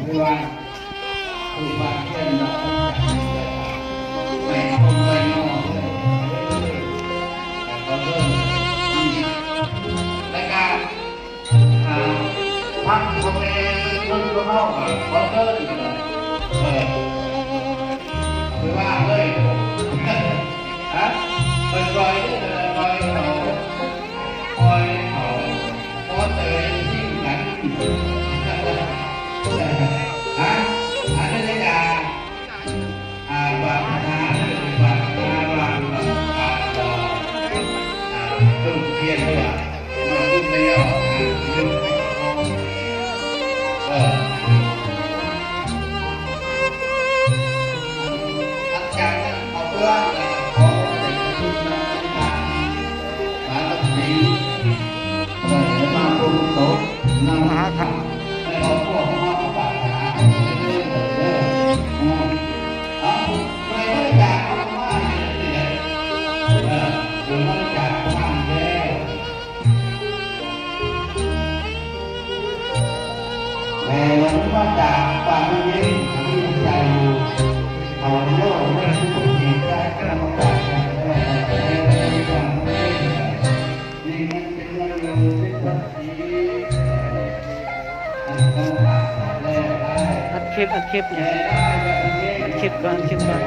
ຄືວ່າ ຜູ້ພາກຂຽນດອກໄມ້ຕົງໄມ້ຍໍ້ເດີ ແລ້ວກໍເບິ່ງ ແລ້ວກໍ ອ່າ ທາງພໍ່ແມ່ເພິ່ນກໍເວົ້າວ່າຂໍເຊີນ ເອີ ຄືວ່າເລີຍ ຮະ ຄ່ອຍໆເດີ ຄ່ອຍໆເຂົາ ຄ່ອຍເຂົາ ພໍເຕີຍທີ່ກັນ ຮະ ອັນນີ້ກະ ອ່າ ວາສະນາ ວາສະນາວ່າ ອ່າ ອ່າ ລູກຮຽນດ້ວຍ ມາຄຸນໄປແລ້ວ ອ່າ ເອີ ຫຼັງຈາກນັ້ນເຂົາເມືອ ແລ້ວກໍຂໍໄປປະຊຸມນຳ ສາລະພີ ເອີ ມາພົມສົບນຳ ມາຫາ ໃຫ້ຄອບຄົວຂອງເຮົາປາດຖະໜາເດີ ເອີ ເອົາ ເອົາ ໄປບະລິຈາກເອົາມາໃຫ້ເດີ ເອີ ໄປບະລິຈາກເອົາມາໃຫ້ແລ້ວ ແມ່ນມາຈາກບ້ານເມືອງເວັງ ເຂົາເຈົ້າເລີຍ ເລີຍ ເລີຍ ອັດຄລິບ ອັດຄລິບນີ້ ອັດຄລິບກ່ອນ ອັດຄລິບກ່ອນ.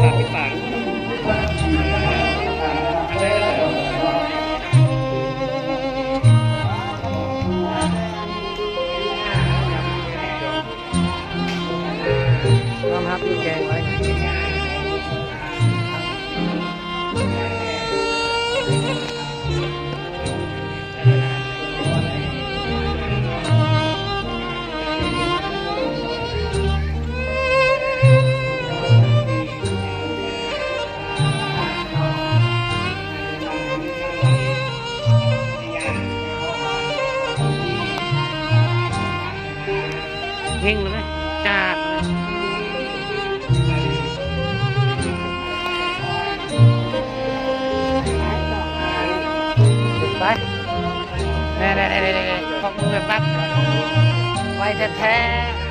ປາກ ນ້ອມຮັບຢູ່ແກງໄວ້. ເຮັງເລີຍ ຈາດເລີຍ ໄປ ແນ່ໆໆໆ ຂອບມືແບບນັ້ນ ໄວແທ້ໆ.